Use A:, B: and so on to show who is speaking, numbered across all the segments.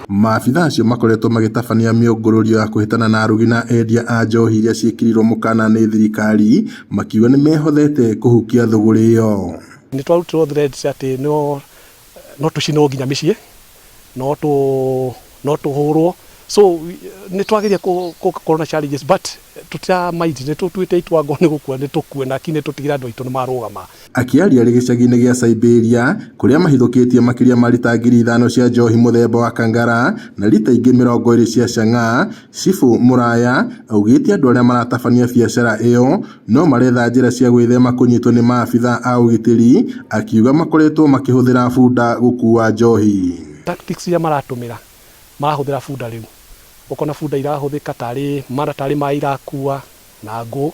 A: Maabitha acio makoretwo magĩtabania mĩũngũrũrio ya kũhĩtana na arugi na endia a njohi iria ciĩkĩrĩirwo mũkana nĩ thirikari makiuga nĩmehothete kũhukia thũgũrĩ ĩyo.
B: Nĩ twarutirwo threats atĩ no no tũcinwo nginya mĩciĩ, no tũ no tũhũrwo, so nĩ twageria gũkorwo na challenges but tũtira mind, nĩ tũtuĩte itua angorwo nĩ gũkua nĩ tũkue lakini tũtigĩre andũ aitũ nĩ marũgama.
A: Akĩaria arĩ gĩcagi-inĩ gĩa Siberia kũrĩa mahithũkĩtie makĩria ma rita 5000 cia njohi mũthemba wa Kangara na rita ingĩ 20 cia Chang'aa, Cibũ Mũraya augĩte andũ arĩa maratabania biacara ĩyo no maretha njĩra cia gwĩthema kũnyitwo nĩ maabitha a ũgitĩri, akiuga makoretwo makĩhũthĩra bunda gũkua njohi.
B: Tactics iria maratũmĩra, marahũthĩra bunda rĩu, ũkona bunda irahũthĩka tarĩ mara tarĩ maĩ irakua na ngũ,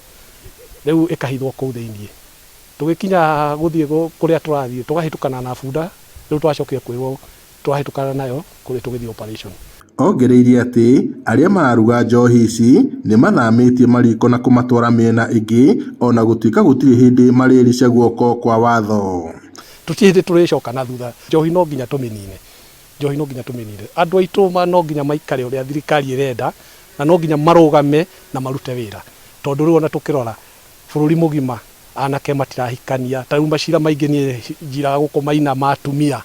B: rĩu ĩkahithwo kũu thĩiniĩ. Tũgĩkinya gũthiĩ kũrĩa tũrathiĩ tũkahĩtũkana na bunda, rĩu twacokire kwĩrwo twahĩtũkana nayo kũrĩa tũgĩthiĩ operation.
A: Ongereire atĩ arĩa mararuga njohi ici nĩ mathamĩtie mariko na kũmatwara mĩena ĩngĩ ona gũtuĩka gũtirĩ hĩndĩ marĩrica guoko kwa watho.
B: Tũtirĩ hĩndĩ tũrĩcoka na thutha, njohi no nginya tũmĩnine, njohi no nginya tũmĩnine. Andũ aitũ no nginya maikare ũrĩa thirikari ĩrenda na no nginya marũgame na marute wĩra, tondũ rĩu ona tũkĩrora bũrũri mũgima anake matirahikania, ta rĩu macira maingĩ niĩ njiraga gũkũ Maina ma atumia,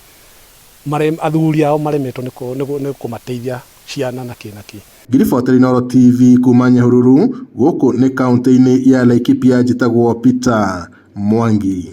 B: athuri ao maremetwo nĩ kũmateithia ciana na kĩ na kĩ.
A: Ngĩribotera Inooro TV kuma Nyahururu, gũkũ nĩ kaũntĩ-inĩ ya Laikipia, njĩtagwo Peter Mwangi.